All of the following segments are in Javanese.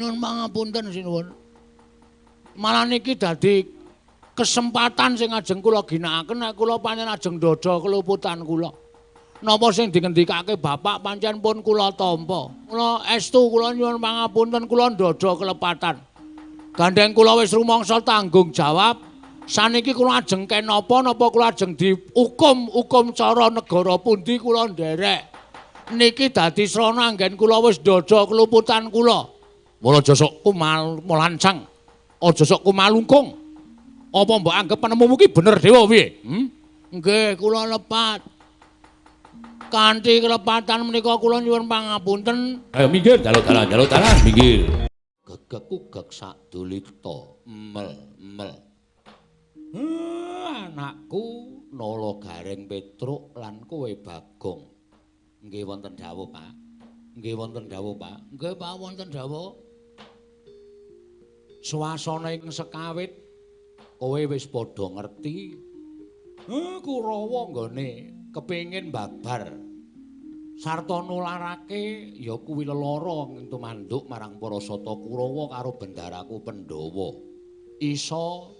Nyuwun pangapunten sinuwun. Malah niki dadi kesempatan sing ajeng kula ginakaken nek kula pancen ajeng ndodho keluputan kula. Napa sing dingendikake bapak pancen pun kula tampa. Kula estu kula nyuwun pangapunten kula ndodho kelepatan. Gandheng kula wis rumangsa tanggung jawab. Saniki kula ajeng kenapa napa kula ajeng dihukum hukum cara negara pundi kula nderek. Niki dadi srana anggen kula wis ndodho keluputan kula. Mula aja sok kumalancang. Aja sok kumalungkung. Apa mbok anggep penemumu ki bener dewa piye? Nggih, kula lepat. Kanthi kelepatan menika kula nyuwun pangapunten. Ayo minggir, jaluk dalan, jaluk dalan, minggir. Gegek-kugek sadulita, mel-mel. Anakku Nala Gareng Petruk lan kowe Bagong. Nggih wonten dawuh, Pak. Nggih wonten dawuh, Pak. Nggih, Pak, wonten dawuh. Swasana ing sekawit kowe wis padha ngerti. Kurawa nggone kepengin babar sarta nularake ya kuwi lelara tumanduk marang para sata Kurawa karo bendaraku Pandhawa. Isa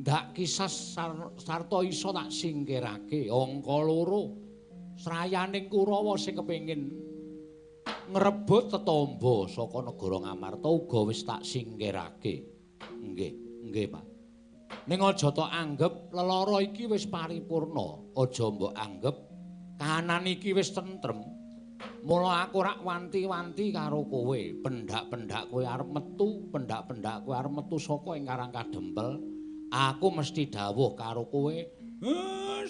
ndak kisas sarta isa tak singkirake angka loro. Srayaning Kurawa sing kepengin ngrebut tetombo saka negara Ngamarta uga wis tak singkirake. Nggih, nggih, Pak. Ning aja tok anggep lelara iki wis paripurna, aja mbok anggep kahanan iki wis tentrem. Mula aku rak wanti-wanti karo kowe, pendak-pendak kowe arep metu, pendak-pendak kowe arep metu saka ing Karang Kadempel, aku mesti dawuh karo kowe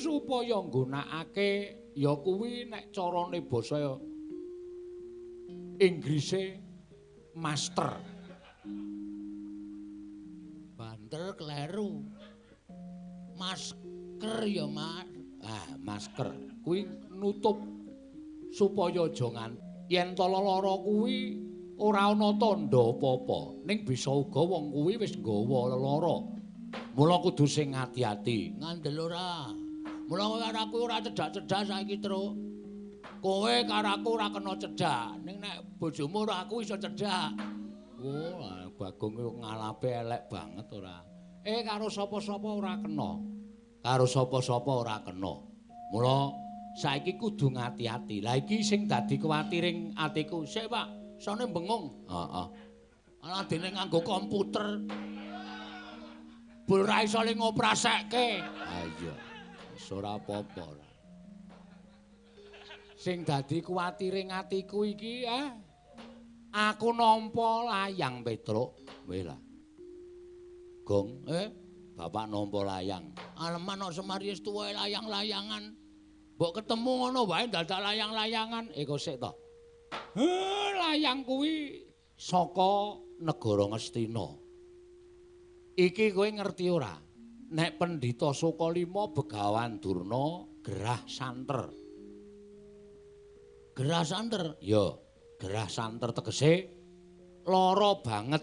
supaya nggunakake ya kuwi nek carane basa Inggrise master. Banter kleru. Masker ya, Mas. Ah, masker kuwi nutup supaya aja nganti yen to lelara kuwi ora ana tandha apa-apa, ning bisa uga wong kuwi wis nggawa lelara. Mula kudu sing ati-ati. Ngandel ora. Mula kowe karo aku ora cedhak-cedhak saiki, Truk. Kowe karo aku ora kena cedhak, ning nek bojomu ora aku iso cedhak. Oh, Bagong ngalape elek banget ora. Karo sapa-sapa ora kena. Karo sapa-sapa ora kena. Mula saiki kudu ngati-ati. Lah iki sing dadi kuwatiring atiku. Sik, Pak, sone bengung. Heeh. Ala dene nganggo komputer. Bul ra iso le ngoprasekke. Ha iya. Wis ora apa-apa ora. Sing dadi kuwatiring atiku iki, aku nampa layang Petruk. Weh lah. Gong, bapak nampa layang. Aleman kok Semar wis tuwa layang-layangan. Mbok ketemu ngono wae dadak layang-layangan. Kok sik to. Layang kuwi saka negara Ngastina. Iki kowe ngerti ora? Nek Pendhita Sukalima Begawan Durna gerah santer. Gerah santer? Ya, gerah santer tegese lara banget.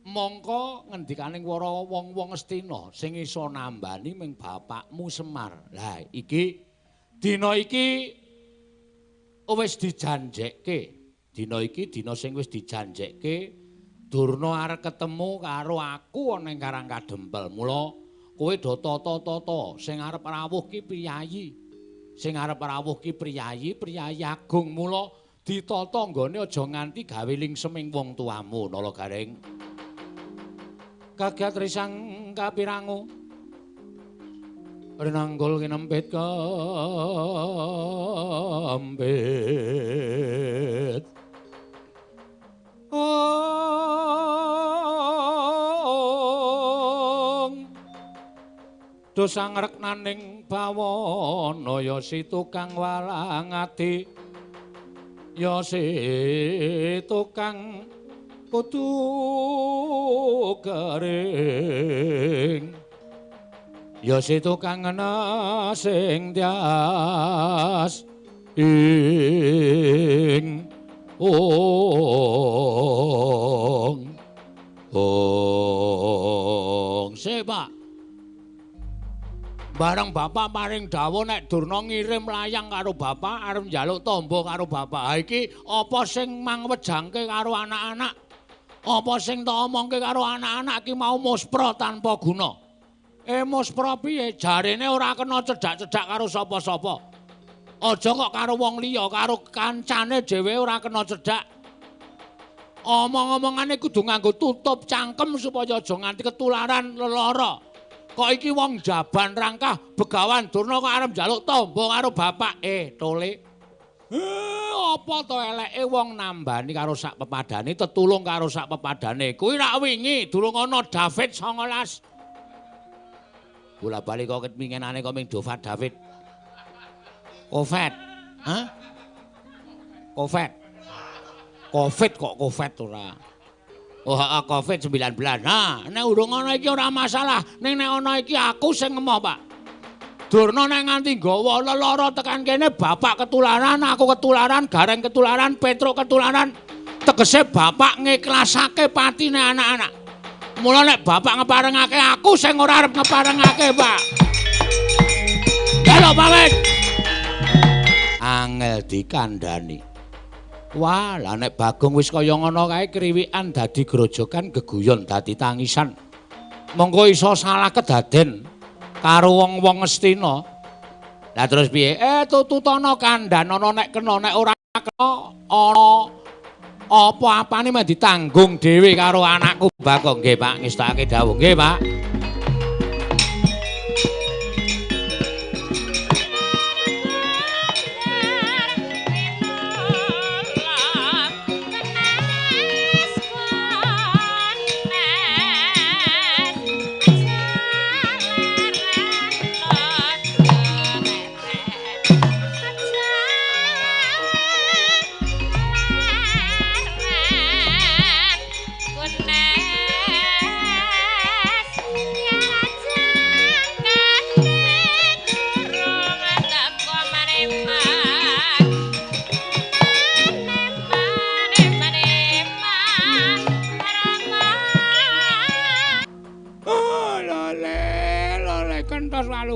Mongko ngendikaning wara wong-wong Ngastina sing iso nambani ming bapakmu Semar. Lah iki dina iki wis dijanjekke. Dina iki dina sing wis dijanjekke Durna arep ketemu karo aku ana ing Karang Kadempel. Mula kowe do tata-tata sing arep rawuh ki priyayi. Sing arep rawuh ki priyayi, priyayi agung. Mula ditata nggone aja nganti gawe lingseming wong tuamu, Nala Gareng. Kagiat risang kapirangu rinanggul kinempit kempit. Ong dosa ngreknaning bawana ya si tukang walang ati, ya si tukang kudu kering, ya si tukang ngena sing tias ing ong ong. Sik, Pak. Bareng bapak paring dawuh nek Durna ngirim layang karo bapak arep njaluk tamba karo bapak. Ha iki apa sing mangwejangke karo anak-anak? Apa sing tak omongke karo anak-anak ki mau muspra tanpa guna. Muspra piye? Jarene ora kena cedhak-cedhak karo sapa-sapa. Aja kok karo wong liya, karo kancane dhewe ora kena cedhak. Omong-omongane kudu nganggo tutup cangkem supaya aja nganti ketularan lelara. Kok iki wong jaban rangkah Begawan Durna kok arep njaluk tamba karo bapak. Tole. Apa to eleke wong nambani karo sak pepadane, tetulung karo sak pepadane. Kuwi rak wingi durung ana David 19. Bola-bali kok ketmingenane kok ming Dova David. Covid. Hah? Covid. Covid kok Covid ora. Oh, heeh, Covid-19. Nah, nek urung ana iki ora masalah. Ning nek ana iki aku sing ngemoh, Pak. Durna nek nganti nggawa lelara tekan kene, bapak ketularan, aku ketularan, Gareng ketularan, Petruk ketularan. Tegese bapak ngiklasake patine anak-anak. Mula nek bapak ngeparengake aku sing ora arep ngeparengake, Pak. Halo, pamit. Angel dikandhani. Wah, lah nek Bagong wis kaya ngono kae kriwikan dadi grojogan, geguyon dadi tangisan. Monggo iso salah kedaden karo wong-wong Ngastina. Lah terus piye? Tututana kandhanana nek kena, nek ora kena ana apa-apane meh ditanggung dhewe karo anakku Bagong. Nggih, Pak, ngestake dawuh. Nggih, Pak.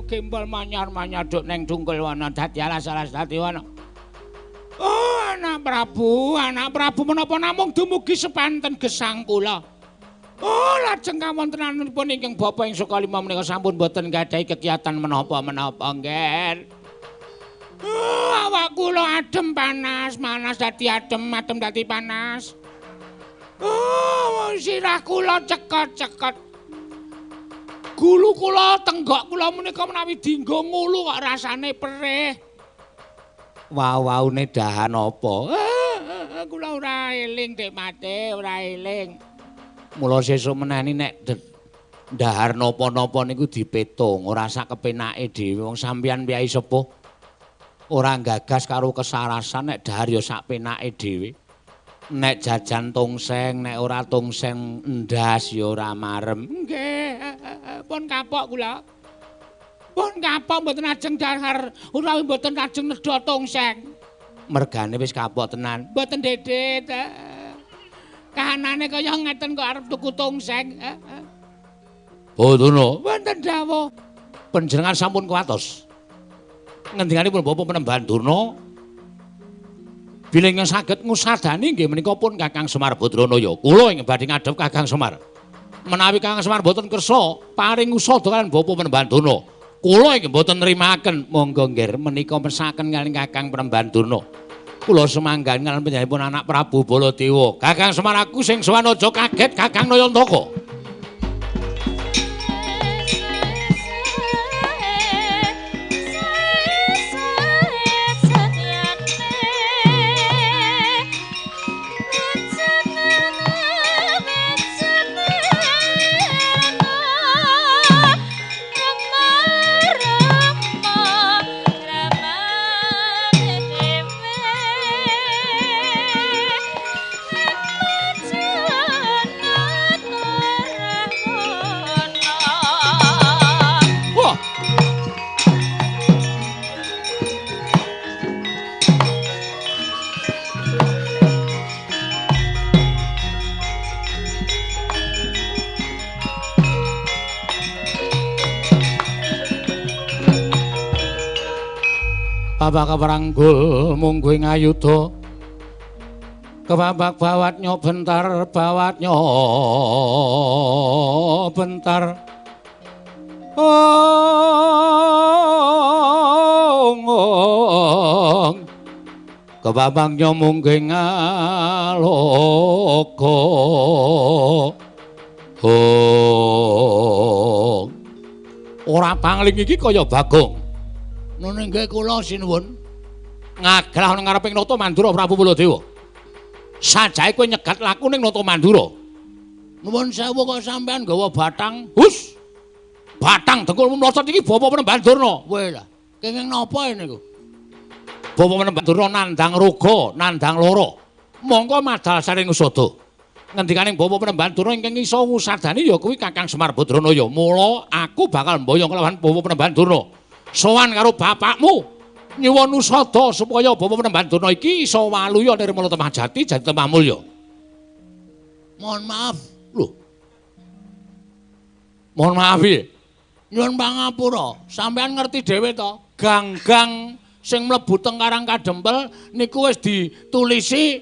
Gembol manyar-manyar duk neng dungkul wana dadi alas-alas dadi wana. Oh, anak Prabu menapa namung dumugi sepanten gesang kula. Oh, lajeng kawontenanipun ingkang bapa ing Sukalima menika sampun boten gadhahi kegiatan menapa-menapa nggih. Oh, awak kula adem panas, panas dadi adem, adem dadi panas. Oh, sirah kula cekot-cekot. Gulu kula, tenggok kula menika menawi dinggo ngulu kok rasane perih. Wau-waune dahan apa? Kula ora eling Dik Mate, ora eling. Mula sesuk menani nek dahar napa-napa niku dipetung, ora sak kepenake dhewe wong sampeyan piyai sepuh. Ora gagas karo kesarasan nek dahar ya sak penake dhewe. Nek jajan tongseng, nek ora tongseng endas ya ora marem. Nggih, pun kapok kula. Pun kapok mboten ajeng dahar, utawi mboten ajeng nedha tongseng. Mergane wis kapok tenan. Mboten dedet. Kahanane kaya ngeten kok arep tuku tongseng. Bodono, wonten dawuh. Panjenengan sampun kuwatos. Ngendikanipun Bapak Penembahan Durna, bilih saged ngusadani nggih menika pun Kakang Semar Badranaya. Kula ing badhe ngadhep Kakang Semar. Menawi Kakang Semar mboten kersa paring usada kaliyan Bapak Penembahan Durna, kula inggih mboten nrimaken. Monggo nggih menika mesaken kaliyan Kakang Penembahan Durna. Kula semanggan kaliyan panjenenganipun anak Prabu Baladewa. Kakang Semar aku sing sowan aja kaget Kakang Nayantaka. Bapak kaparanggul mungguh ing ayuda. Kebabak bawatnya bentar, bawatnya bentar. Ong, ong. Kebabaknya mungkin ngaloka. Ong. Ora pangling iki kaya Bagong. Nune nggih kula sinuwun. Ngagrah nang ngareping Nata Mandura Prabu Baladewa. Sajae kowe nyegat laku ning Nata Mandura. Nuwun sewu kok sampean gawa batang. Hus. Batang dengkulmu mlocot iki bapa Penemban Durna. Kowe lah, kenging napa niku? Bapa Penemban Durna nandhang roga, nandhang lara. Mongko madal saring usada. Ngendikaning bapa Penemban Durna ingkang iso ngusadani ya kuwi Kakang Semar Badranaya. Mula aku bakal mboyong kelawan bapa Penemban Durna. Sowan karo bapakmu. Nyuwun usada supaya bapa Penemban Durna iki iso waluya nirmala temah jati jati temah mulya. Mohon maaf. Lho. Mohon maaf piye? Nyuwun pangapura, sampean ngerti dhewe to, gang-gang sing mlebu teng Karang Kadempel niku wis ditulisi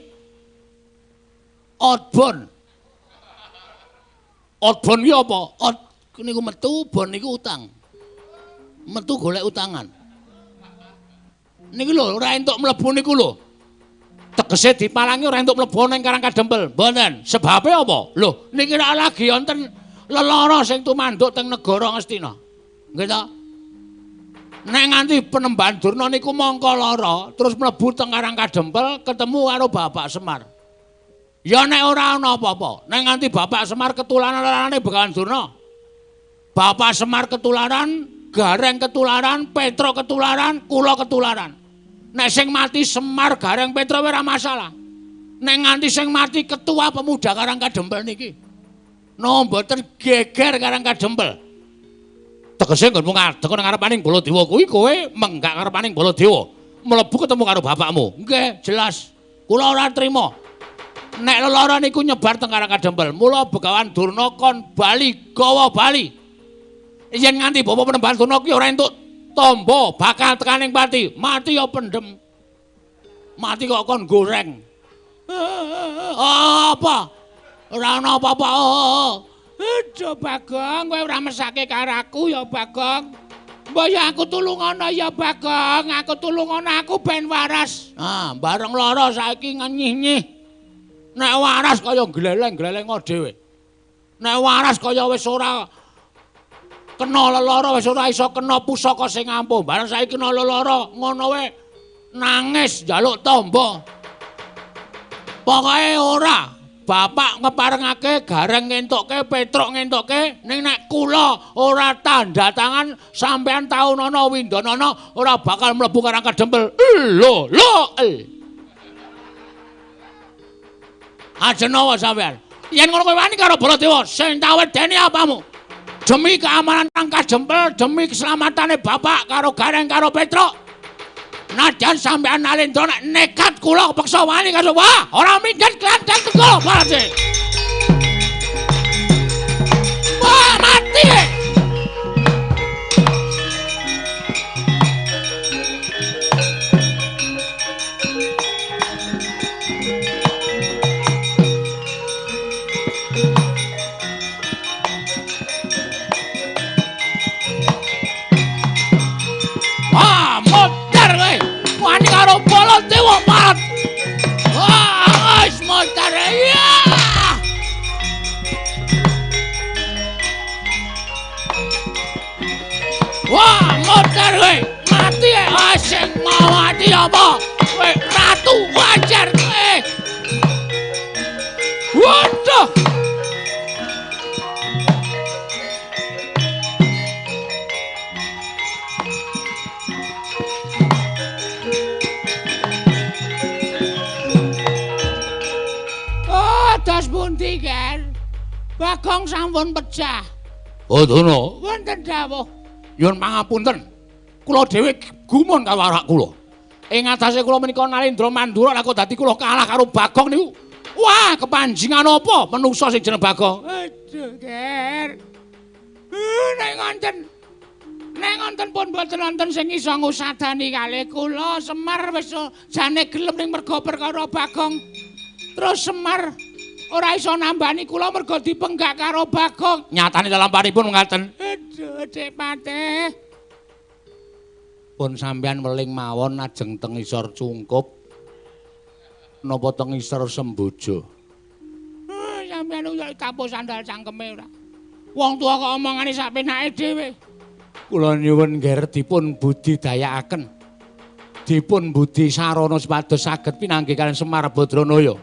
outbound. Outbound ki apa? Out niku metu, bon niku utang. Metu golek utangan. Niku lho ora entuk mlebu niku lho. Tegese dipalangi ora entuk mlebu ning Karang Kadempel. Mboten. Sebabe apa? Lho niki rak lagi wonten lelara sing tumanduk teng negara Ngastina. Nggih ta? Nek nganti Penemban Durna niku mangka lara, terus mlebu teng Karang Kadempel ketemu karo Bapak Semar. Ya nek ora ana apa-apa, nek nganti Bapak Semar ketularan-larane Begawan Durna. Bapak Semar ketularan, Gareng ketularan, Petro ketularan, kula ketularan. Nek sing mati Semar, Gareng, Petro ora masalah. Nek nganti sing mati ketua pemuda Karang Kadempel niki. No mboten geger Karang Kadempel. Tegese nggonmu ngadeg nang ngarepaning Baladewa kuwi kowe menggak ngarepaning Baladewa. Mlebu ketemu karo bapakmu. Nggih, jelas. Kula ora trima. Nek lelara niku nyebar teng Karang Kadempel, mula Begawan Durna kon bali gawa bali. Yen nganti bapa Penemban Durna kuwi ora entuk tamba bakal tekaning pati, mati ya pendem. Mati kok kon goreng. Apa? Ora ana apa-apa. Aduh Bagong, kowe ora mesake karo aku ya Bagong. Mbok ya aku tulungono ya Bagong, aku tulungono aku ben waras. Ah, bareng lara saiki ngenyih-nyih. Nek waras kaya gleleng-gleleng dhewe. Nek waras kaya wis ora kena lelara, wis ora iso kena pusaka sing ampuh. Bareng saiki kena lelara ngono wae nangis njaluk tamba. Pokoke ora. Bapak ngeparengake, Gareng ngentukke, Petruk ngentukke, ning nek kula ora tanda tangan sampean taunana windanana ora bakal mlebu Karang Kadempel. Lho, lho. Ajenawa sampean. Yen ngono kowe wani karo Baladewa, sing tak wedeni apamu? Demi keamanan Karang Kadempel, demi keselamatane bapak karo Gareng karo Petruk. Najan sampean Nalendra nek nekat kula kepeksa wani karo wah ora minggat klanten teko Baladewa. Wah mati. Wah modar kowe. Wani karo Baladewa mat. Wah, wis modar ya. Wah, modar kowe. Mati ya sing mau mati apa? Kowe ratu wajar kowe. Waduh. Das pundi, Ger? Bagong sampun pecah. Oh, Durna. Wonten dawuh. Nyuwun pangapunten. Kula dhewe gumun karo arak kula. Ing atase kula menika Nalendra Mandura lha kok dadi kula kalah karo Bagong niku. Wah, kepanjingan apa menungsa sing jeneng Bagong? Aduh, Ger. Nek ngonten. Nek ngonten pun mboten wonten sing iso ngusadani kalih kula. Semar wis jane gelem ning merga perkara Bagong. Terus Semar ora iso nambani kula mergo dipenggak karo Bagong. Nyatane lelampanipun ngaten. Aduh, Dik Patih. Pun sampeyan weling mawon ajeng teng isor cungkup. Napa teng isor sembojo? Sampeyan yo tapo sandal cangkeme ora. Wong tuwa kok omongane sak penake dhewe. Kula nyuwun ngger dipun budidayakaken. Dipun budi sarana supados saged pinanggih kaliyan Semar Badranaya.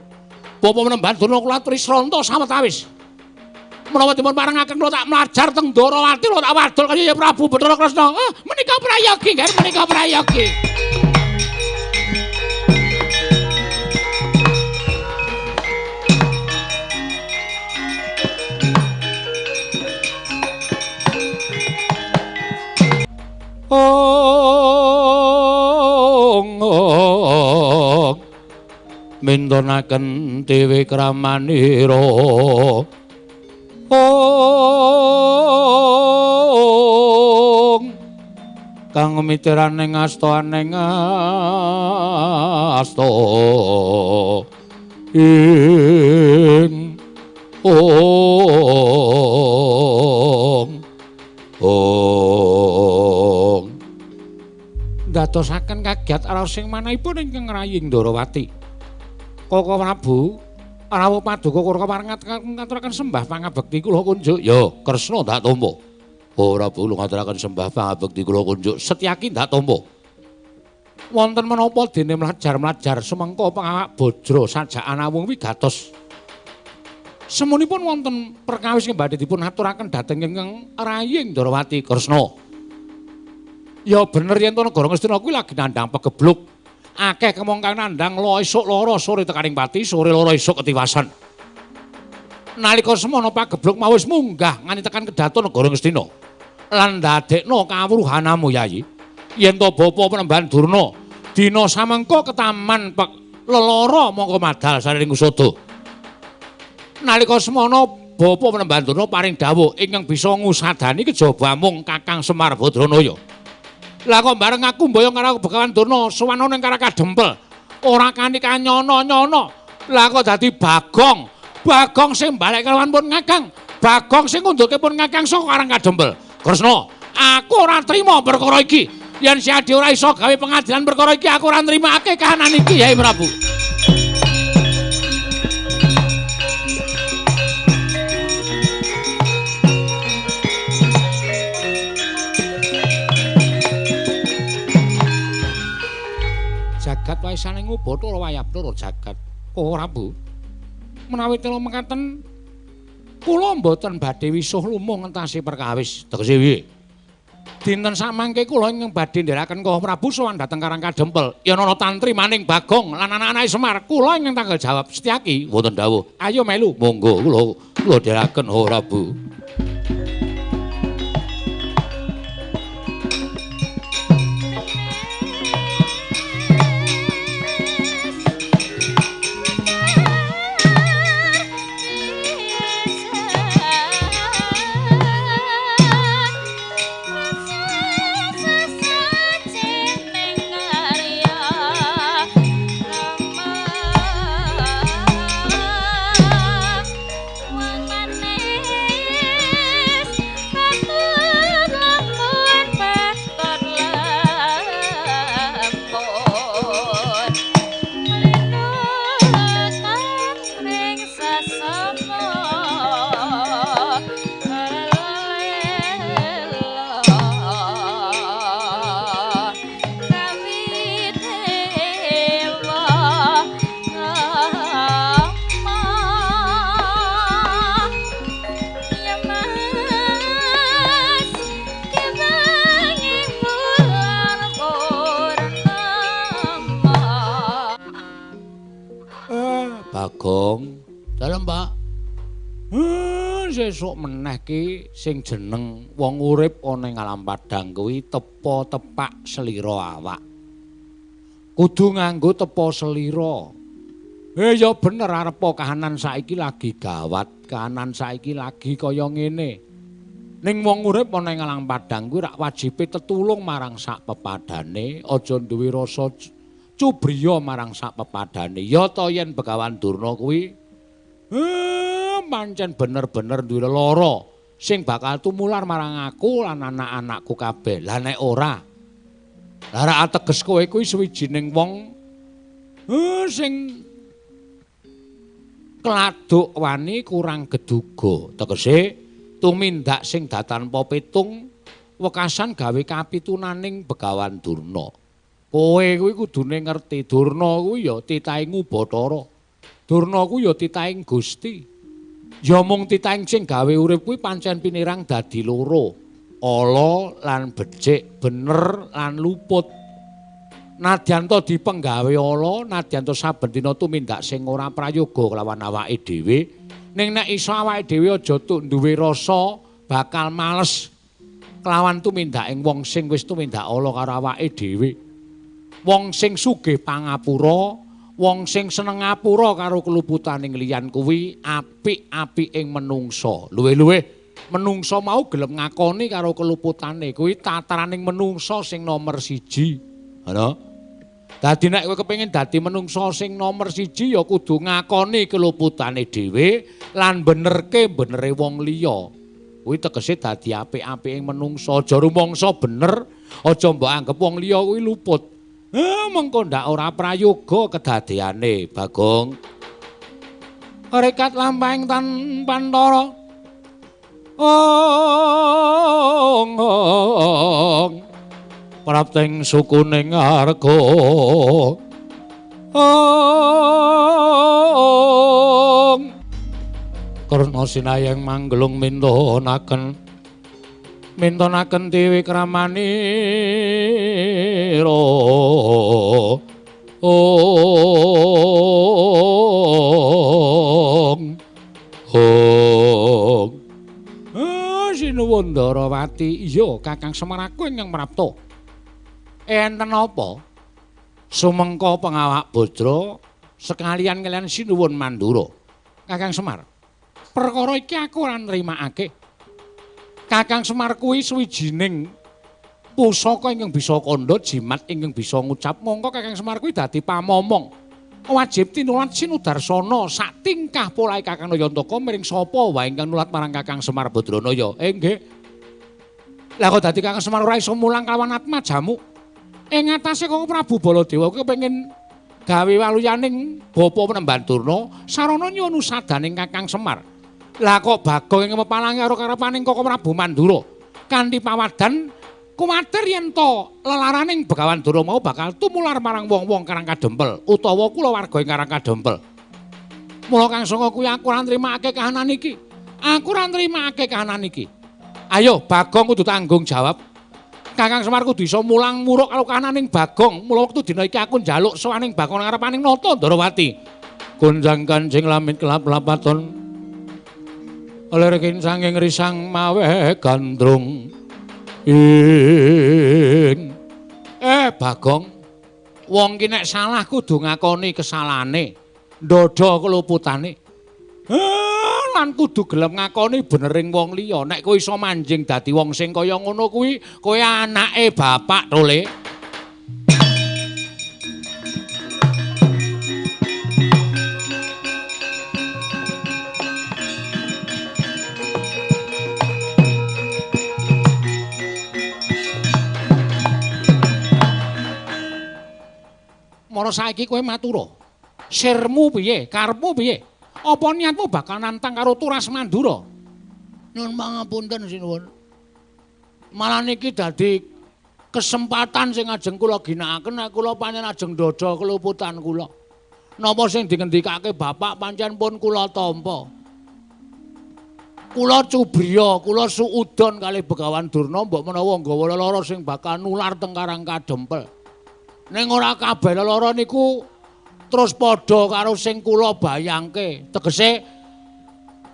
Bapa Panembahan Durna kula aturi sranta sawetawis. Menawa dipun parengaken kula tak mlajar teng Ndorowati kula tak wadul kaya Prabu Bathara Kresna. Menika prayogi ngger, menika prayogi. Ong ong mintonaken dewi kramanira ong kang mitirane ngasta ning asta ing ong ong ndadosaken kagiat raos sing manahipun ingkang ngraying Ndorowati. Koko Prabu, rawuh paduka kula ngaturaken sembah pangabekti kula kunjuk. Ya, Kresna ndak tampa. Oh Prabu, kula ngaturaken sembah pangabekti kula kunjuk. Setyaki ndak tampa. Wonten menapa dene mlajar-mlajar sumengko pangawak bajra sajakan awung wigatos. Semunipun wonten perkawis ingkang badhe dipun aturaken dhateng ingkang raying Ndorowati Kresna. Ya bener yen to negara Ngastina kuwi lagi nandhang pegebluk. Akeh kemong kang nandhang lo esuk lara sore tekaning pati, sore lara esuk ketiwasan. Nalika semono pagebluk mau wis munggah nganti tekan kedaton negara Ngastina. Lan ndadekno kawruhanamu Yayi. Yen to bapa Panembahan Durna dina samengko ketaman lelara mongko madal sarining usada. Nalika semono bapa Panembahan Durna paring dawuh ingkang bisa ngusadani kejaba amung Kakang Semar Badranaya. Lah kok bareng aku mboyong karo Begawan Durna sowan ana ing Karang Kadempel. Ora kanthi kanyono-nyono. Lah kok dadi Bagong. Bagong sing balik kelawan pun Kakang. Bagong sing ngundurke pun Kakang saka Karang Kadempel. Kresna, aku ora trima perkara iki. Yen si Adi ora iso gawe pengadilan perkara iki, aku ora nrimake kahanan iki, Yai Prabu. Jagat wae saning Bathara wayah Bathara jagat. Oh Prabu. Menawi tela mekaten kula mboten badhe wisuh lumuh ngentasi perkawis. Tegese piye? Dinten samangke kula ingkang badhe ndherekaken Koko Prabu sowan dhateng Karang Kadempel. Yen ana tantri maning Bagong lan anak-anake Semar, kula ingkang tanggal jawab. Setyaki wonten dawuh. Ayo melu. Monggo kula kula ndherekaken oh Prabu. Bagong, dalem Pak. Sesuk meneh ki sing jeneng wong urip ana ing alam padhang kuwi tepa tepak selira awak. Kudu nganggo tepa selira. Ya bener arepa kahanan saiki lagi gawat, kahanan saiki lagi kaya ngene. Ning wong urip ana ing alam padhang kuwi rak wajibe tetulung marang sak pepadane, aja duwe rasa Cubriya marang sak pepadane. Ya ta yen Begawan Durna kuwi pancen bener-bener duwe lara sing bakal tumular marang aku lan anak-anakku kabeh. Lah nek ora, lah rak ateges kowe kuwi suwijining wong sing kladuk wani kurang geduga. Tegese tumindak sing datanpa pitung wekasan gawe kapitunaning Begawan Durna. Kowe kuwi kudune ngerti Durna kuwi ya titahing Bathara. Durna kuwi ya titahing Gusti. Ya mung titahing sing gawe urip kuwi pancen pinirang dadi loro. Ala lan becik, bener lan luput. Nadyan ta dipenggawe ala, nadyan ta saben dina tumindak sing ora prayoga kelawan awake dhewe, ning nek iso awake dhewe aja tuk duwe rasa bakal males kelawan tumindake wong sing wis tumindak ala karo awake dhewe. Wong sing sugih pangapura, wong sing seneng ngapura karo keluputaning liyan kuwi apik-apik ing menungsa. Luwih-luwih menungsa mau gelem ngakoni karo keluputane kuwi tataraning menungsa sing nomer 1. Ngono. Dadi nek kowe kepengin dadi menungsa sing nomer 1 ya kudu ngakoni keluputane dhewe lan benerke benere wong liya. Kuwi tegese dadi apik-apik ing menungsa. Aja rumangsa bener, aja mbok anggep wong liya kuwi luput. Mengko ndak ora prayoga kedadeane, Bagong. Rekat lampahing tan pantara. Ong ong. Prapting sukuning arga. Ong. Karna sinayang manggelung mintonaken. Mintonaken dewi kramanira. Ong. Ong. Sinuwun Ndarawati, iya Kakang Semar aku ingkang mrapta. Enten apa? Sumengka pengawak bajra sekalian kalian sinuwun Mandura. Kakang Semar, perkara iki aku ora nrimakake. Kakang Semar kuwi suwijining pusaka ingkang bisa kandha jimat ingkang bisa ngucap mongko Kakang Semar kuwi dadi pamomong. Wajib tinulat sinudarsana sak tingkah polahe Kakang Nayantaka miring sapa wae ingkang nulat marang Kakang Semar Badranaya. Nggih. Lah kok dadi Kakang Semar ora iso mulang kalawan atmajamu? Ing atase Kang Prabu Baladewa kuwi kepengin gawe waluyaning bapa Penemban Durna sarana nyuwun usadaning Kakang Semar. Lah kok Bagong ing pepalange karo karepaning Koko Prabu Mandura kanthi pawadan kuwatir yen to lelaraning Begawan Durna mau bakal tumular marang wong-wong Karang Kadempel utawa kulawarga ing Karang Kadempel. Mula Kang Sanga kuwi aku ora nrimakake kahanan iki. Aku ora nrimakake kahanan iki. Ayo Bagong kudu tanggung jawab. Kakang Semar kudu iso mulang muruk karo kahananing Bagong. Mula wektu dina iki aku njaluk sowaning Bagong ngarepaning Nata Ndarawati. Gonjang kancing lamit kelap-lapaton. Oleh sanging risang mawe gandrung. Ing Bagong, wong ki nek salah kudu ngakoni kesalahane, ndodho keluputane. Lan kudu gelem ngakoni benering wong liya. Nek kowe iso manjing dadi wong sing kaya ngono kuwi, kowe anake bapak to, Le. Mara saiki kowe matura. Sirmu piye? Karepmu piye? Apa niatmu bakal nantang karo Turas Mandura? Nyuwun pangapunten sinuwun. Malah niki dadi kesempatan sing ajeng kula ginakaken nek kula pancen ajeng ndodho keluputan kula. Napa sing dingendikake bapak pancen pun kula tampa. Kula cubriya, kula suudon kalih Begawan Durna mbok menawa nggawa lelara sing bakal nular teng Karang Kadempel. Ning ora kabeh lelara niku terus padha karo sing kula bayangke. Tegese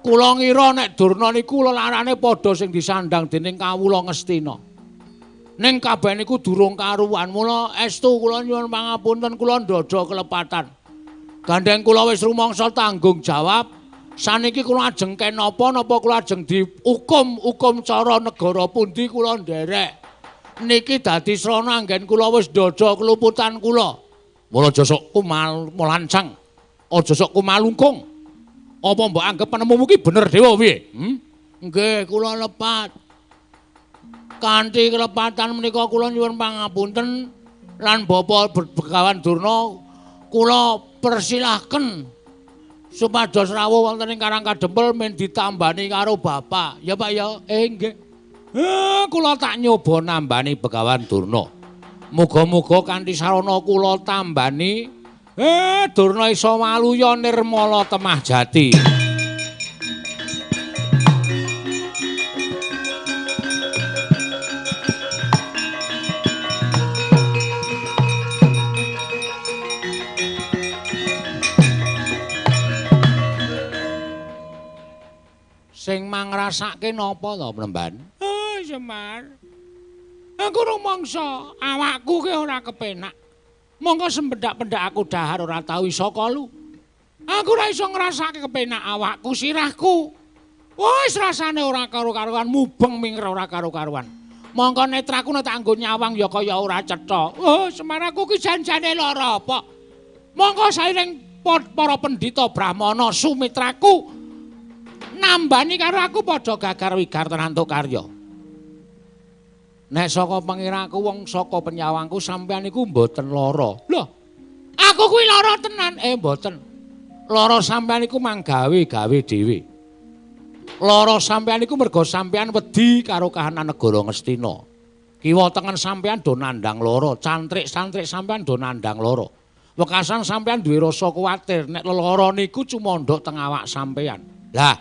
kula ngira nek Durna niku lelarane padha sing disandang dening kawula Ngastina. Ning kabeh niku durung karuwan. Mula estu kula nyuwun pangapunten kula ndodho kelepatan. Gandeng kula wis rumangsa tanggung jawab. Saniki kula ajeng kenapa napa kula ajeng dihukum hukum cara negara pundi kula nderek. Niki dadi srana anggen kula wis ndodho keluputan kula. Mula aja sok kumalancang, aja sok kumalungkung. Apa mbok anggep penemumu ki bener dhewe piye? Nggih, kula lepat. Kanthi kelepatan menika kula nyuwun pangapunten lan Bapak Begawan Durna kula persilahken supados rawuh wonten ing Karang Kadempel men ditambani karo Bapak. Ya Pak ya. Nggih. Kula tak nyoba nambani Begawan Durna. Muga-muga kanthi sarana kula tambani Durna iso waluya nirmala temah jati. Sing mangrasake napa to, Pnemban? Semar. Aku rumangsa awakku ki ora kepenak. Monggo sembendak-pendak aku dahar ora tau iso kolu. Aku ora iso ngrasake kepenak awakku, sirahku. Wis rasane ora karo-karuan, mubeng mingre ora karo-karuan. Monggo netraku nek tak nggo nyawang ya kaya ora cetha. Oh, Semar aku ki janjane lara apa? Monggo sairing para pendhita brahmana sumitraku nambani karo aku padha gagar wigar tenan entuk karya. Nek saka pengiraku wong saka penyawangku sampeyan iku mboten lara. Lho, aku kuwi lara tenan. Mboten. Lara sampeyan iku manggawe-gawe dhewe. Lara sampeyan iku merga sampeyan wedi karo kahanan negara Ngastina. Kiwa tengen sampeyan do nandhang lara, cantrik-cantrik sampeyan do nandhang lara. Wekasan sampeyan duwe rasa kuwatir nek lelara niku cumandhak teng awak sampeyan. Lah,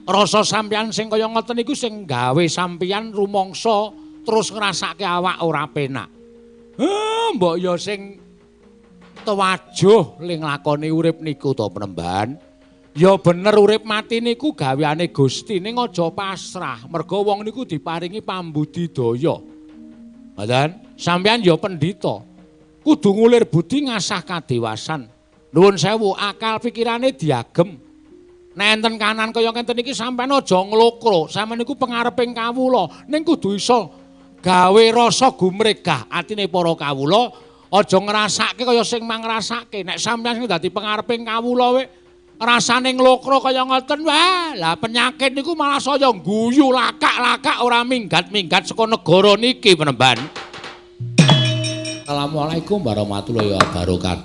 rasa sampeyan sing kaya ngoten niku sing gawe sampeyan rumangsa terus ngrasake awak ora penak. Mbok ya sing tewajuh ling nglakoni urip niku to, Pnemban. Ya bener urip mati niku gaweane Gusti, ning aja pasrah, merga wong niku diparingi pambudidaya. Ngoten? Sampeyan ya pendhita. Kudu ngulir budi ngasah kadewasan. Nuwun sewu, akal pikirane diagem. Nek enten kanan kaya ngenten iki sampeyan aja nglokro, sampeyan niku pengareping kawula, ning kudu iso gawe rasa gumregah atine para kawula, aja ngrasake kaya sing mangrasake. Nek sampeyan sing dadi pengareping kawula we rasane nglokro kaya ngoten, wah, lah penyakit niku malah saya guyu lakak-lakak ora minggat-minggat saka negara niki, Penemban. Assalamualaikum warahmatullahi wabarakatuh.